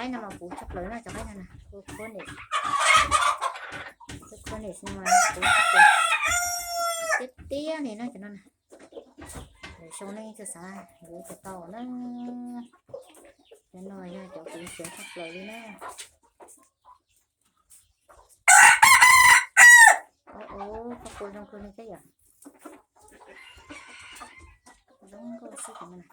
Qaib no mas puv tshaj plaws na, cov qaib no na, cov Cornish, cov Cornish no mas puv tshaj plaws, tiab tiab li na cov no na. Lwm xyoo nej txawm xav yuav tau na. Cov no yog cov kuv nrhiav tshaj plaws li na. Ov, koj kua zoo kawg li thiab yom. Zoo nkauj xwb cov no na.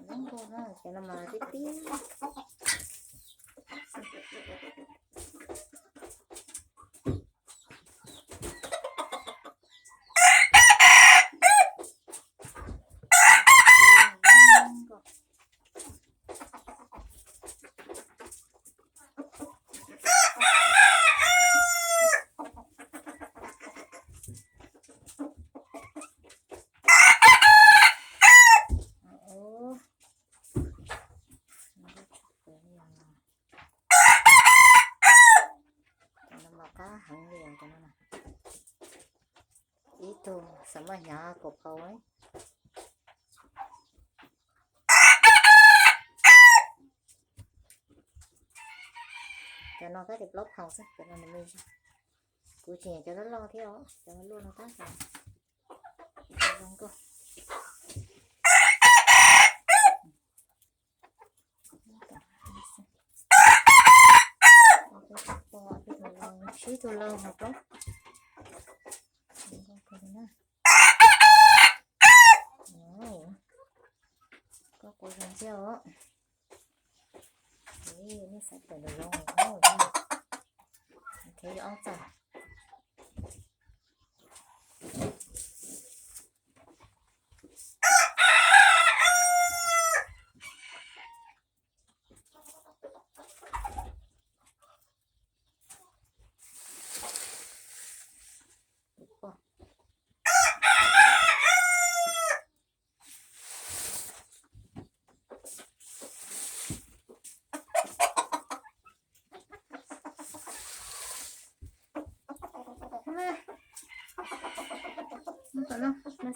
Zoo nkauj na, cov no mas tib tib. Cov no mas qab heev li os cov no. Ib tug xav maj hnyav kaum phau. Cov no kab tias plaub phau xwb, cov no nws me. Kuv tsis nyiam cov loj loj thiab os, cov luaj no tab sis zoo nkauj. Sib tug laug mus rau. Koj kua zoo ntxiag os. Nej xav tawm nws zoo, ok, ob txoj.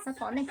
Xav pom nej.